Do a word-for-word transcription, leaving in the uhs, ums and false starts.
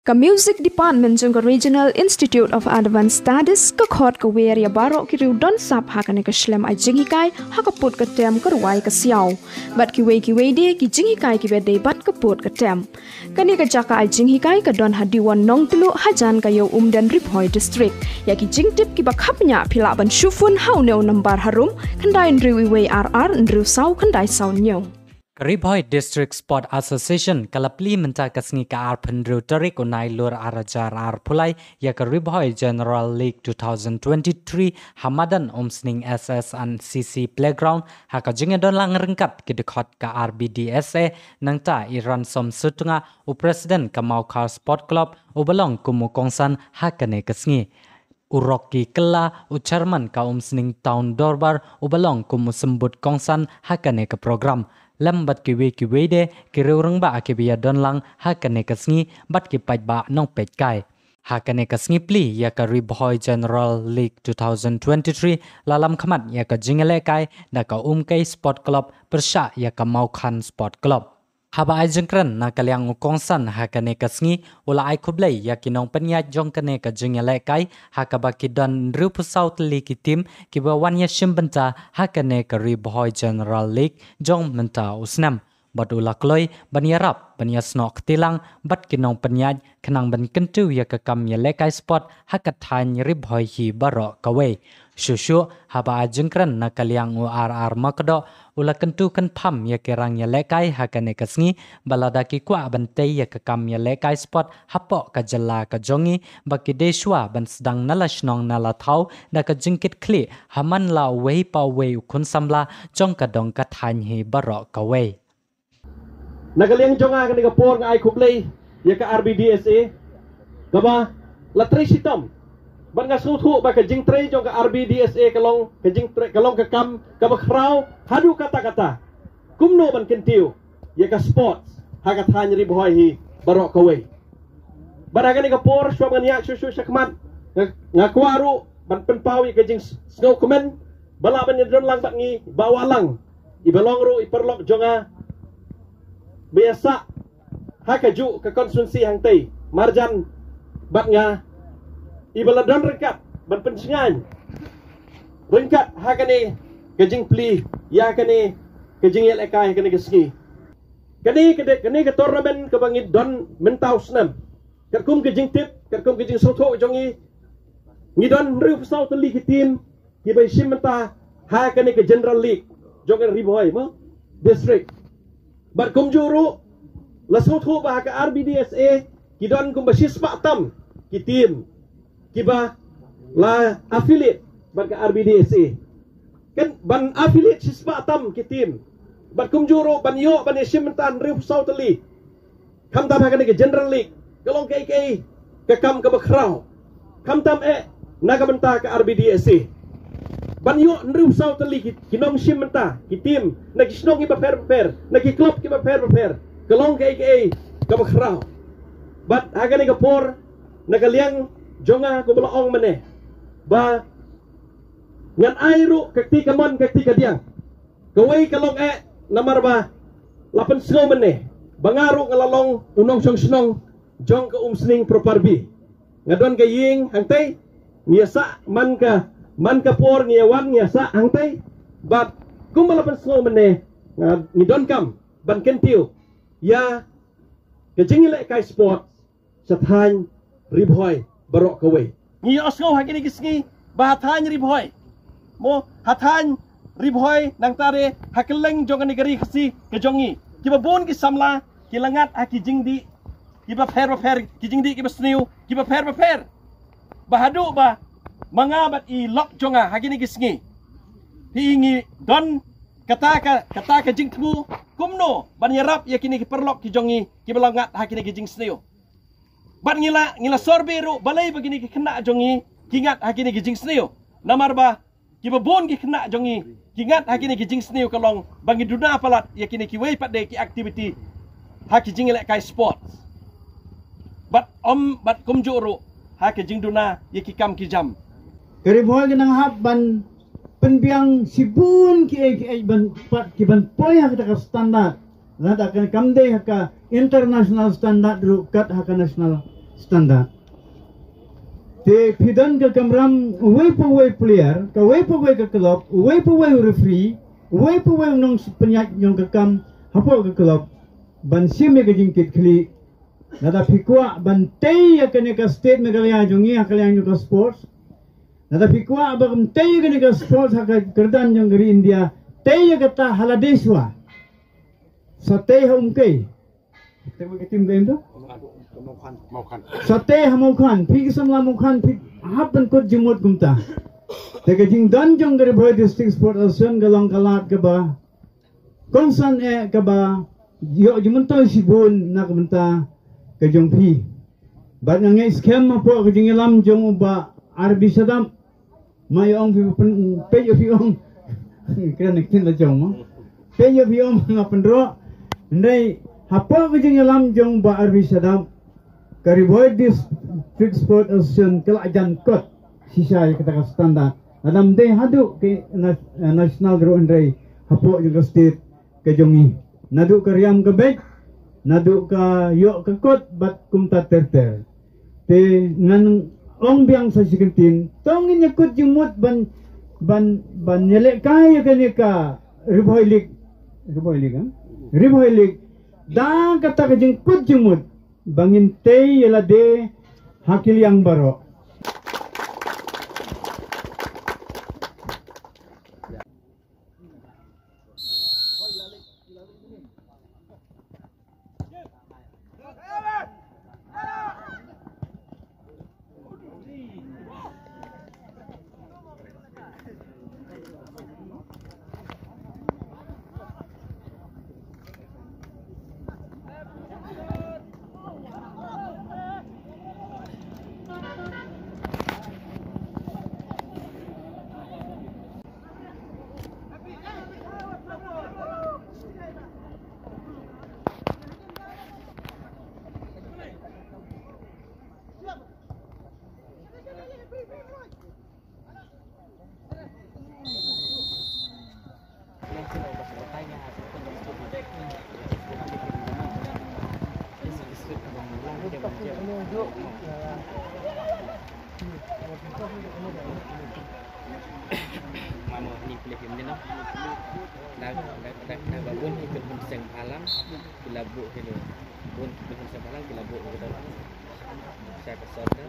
Ka Music Department jong ka Regional Institute of Advanced Studies ka khot ka wer ïa baroh ki riew don sap ha kane ka shlem ai jinghikai ha ka pud ka tem, ka rwai ka siaw. Bad kiwei kiwei de ki jinghikai kiba dei bad ka pud ka tem. Kane ka jaka ai jinghikai ka don ha Diwon Nongtluh, hajan ka Ïew Umden, Ri Bhoi District. Ïa ki jingtip kiba kham bniah phi lah ban shu phone ha une u nombar harum: khyndai hynriew wei ar ar hynriew saw khyndai saw hynñiew. Ka Ri Bhoi District Sport Association ka la plie mynta ka sngi ka arphew hynriew tarik u Nailur ar hajar arphew lai ïa ka Ri Bhoi General League two thousand twenty-three ha madan Umsning S S and C C Playground, ha ka jingïadon lang ryngkat ki dkhot ka R B D S A, nangta i Ransom Sutnga, u President ka Mawkhar Sport Club, uba long kum u kongsan ha kane ka sngi. U Rocky Kylla, u Chairman ka Umsning Town Dorbar, uba long kum u symbud kongsan ha kane ka program, lem bad kiwei kiwei de ki riew rangbah kiba ïadon lang ha kane ka sngi bad ki paidbah nongpeitkai. Ha kane ka sngi plie ïa ka Ri Bhoi General League two thousand twenty-three la lam khmat ïa ka jingïalehkai da ka Umkei Sport Club pyrshah ïa ka Mawkhan Sport Club. Haba ai jingkren na ka liang u kongsan ha kane ka sngi, u la ai khublei ïa ki nongpynïaid jong kane ka jingïalehkai, ha kaba ki don hynriewphew saw tylli ki team kiba wan ïashim bynta ha kane ka Ri Bhoi General League jong mynta u snem. Bad u la kloi ban ïarap ban ïasnoh kti lang bad ki nongpynïaid khnang ban kyntu ïa ka kam ïalehkai sport ha ka thaiñ Ri Bhoi hi baroh kawei. Shuh shuh, haba ai jingkren na ka liang u R R Makdoh, u la kyntu kynpham ïa ki rang ïalehkai ha kane ka sngi, ba lada ki kwah ban tei ïa ka kam ïalehkai sport hapoh ka jylla ka jong ngi, ba ki dei shuwa ban sdang na la shnong na la thaw da ka jingkitkhlieh ha man la uwei pa uwei u khun samla jong ka dong ka thaiñ hi baroh kawei. Na ka liang jong nga, kane ka por nga ai khublei ïa ka R B D S A kaba la trei shitom. Bad nga sngewthuh ba ka jingtrei jong ka R B D S A ka long ka jingtrei, ka long ka kam kaba khraw haduh katta katta. Kumno ban kyntiew ïa ka sports ha ka thaiñ Ri Bhoi hi baroh kawei. Bad ha kane ka por, shuwa ban ïaid shuh shuh shakhmat, nga, nga kwah ruh ban pynpaw ïa ka jingsngewkmen ba lah ban ïadon lang bad ngi Bah Wahlang, iba long ruh i paralok jong nga ba ïasah ha kajuh ka constituency hangtei marjan bad nga, iba la don ryngkat ban pynshngaiñ ryngkat ha kane ka jingplie ïa kane ka jingïalehkai ha kane ka sngi. Kane ka de-, kane ka tournament kaba ngi don mynta u snem, katkum ka jingtip, katkum ka jingsngewthuh jong ngi, ngi don hynriewphew saw tylli ki team kiba ïashim bynta ha kane ka General League jong ka Ri Bhoi, mo, District. Bad kumjuh ruh, la sngewthuh ba ha ka R B D S A ki don kumba shispah tam ki team kiba la affiliate bad ka R B D S A. Kan ban affiliate shispah tam ki team. Bad kumjuh ruh ban ïoh ban ïashim bynta hynriewphew saw tylli, khamtam ha kane ka General League, ka long kaei kaei ka kam kaba khraw. Khamtam eh na ka bynta ka R B D S A, ban ïoh hynriewphew saw tylli ki, ki nongshim bynta, ki team na ki shnong kiba pher bapher, na ki club kiba pher bapher, ka long kaei kaei kaba khraw. Bad ha kane ka por, na ka liang jong nga, kumba la ong mynne, ba ngan ai ruh ka kti kamon ka kti kadiang. Kawei ka long eh namar ba la pynsngew mynne ba nga ruh nga la long u nongshong shnong jong ka Umsning Proper B. Nga don ka ïing hangtei, ngi ïasah man ka, man ka por ngi ïawan ngi ïasah hangtei. Bad kumba la pynsngew mynne, nga, ngi donkam ban kyntiew ïa ka jingïalehkai sports sha thaiñ Ri Bhoi baroh kawei. Ngi ïohsngew ha kine ki sngi ba ha thaiñ Ri Bhoi, mo, ha thaiñ Ri Bhoi, nangta re ha kylleng jong kane ka ri Khasi ka jong ngi, kiba bun ki samla ki la ngat ha ki jingdih kiba pher bapher, ki jingdih kiba sniew kiba pher bapher. Ba haduh ba ma nga bad i lok jong nga ha kine ki sngi, phi, ngi don kata ka, kata ka jingthmu kumno ban ïarap ïa kine ki paralok ki jong ngi kiba la ngat ha kine ki jingsniew. Bad ngi la, ngi la sor beh ruh balei ba kine ki khynnah jong ngi ki ngat ha kine ki jingsniew. Namar ba kiba bun ki khynnah jong ngi ki ngat ha kine ki jingsniew ka long ba ngi duna palat ïa kine kiwei pat de ki activity ha ki jingïalehkai sports. Bad ym, bad kumjuh ruh ha ki jingduna ïa ki kam ki jam. Ka Ri Bhoi ka nang hap ban pynbiang shibun kiei kiei ban pat ki ban poi ha kata ka standard. Lada kan kam dei ha ka international standard ruh, kat ha ka national Standard. Te phi don ka kamram uwei pa uwei player, kawei pa uwei ka club, uwei pa uwei u referee, uwei pa uwei u nongpynïaid jong ka kam hapoh ka club ban shim ïa ka jingkitkhlieh. Lada phi kwah ban tei ïa kane ka state Meghalaya jong ngi ha ka liang jong ka sports, lada phi kwah ban tei ïa kane ka sports ha ka kyrdan jong ka ri India, tei ïa kata ha lade shuwa. Sa tei ha Umkei. Te wei ka team ka im tu? Sa tei ha Mawkhan, phi ki samla Mawkhan, phi hap ban kut jingmut kumta. Te ka jingdon jong ka Ri Bhoi District Sports Association ka long ka lad kaba kongsan eh kaba ïoh jingmyntoi shibun na ka bynta ka jong phi. Bad nga ngeit skhem hapoh ka jingïalam jong u Bah R B Shadap. Ma ïa ong phi pyn-, peit ïa phi ong. Kren kin la jong mo. Peit ïa phi ong nga pynroh. Hynrei hapoh ka jingïalam jong Bah R B Shadap, ka Ri Bhoi District Sports Association ka la jan kot shisha ïa kata ka standard. Lada ym dei haduh ka na-, national ruh, hynrei hapoh jong ka state ka jong ngi. Naduh ka riam ka beit, naduh ka ïoh ka kot bad kumta ter ter. Te ngan ong biang sa shi kyntien, to ngin ïa kut jingmut ban, ban, ban ïalehkai ïa kane ka Ri Bhoi League. Ri Bhoi League, ha? Ri Bhoi League. Da kata ka jingkut jingmut ba ngin tei ïa lade ha ki liang baroh. Mano ni pilih film ni, no? Dah, dah, dah, dah babun ikut bun seng palang, kila bu kilo. Bun ikut bun seng palang, kila bu kilo. Saya kesal dah.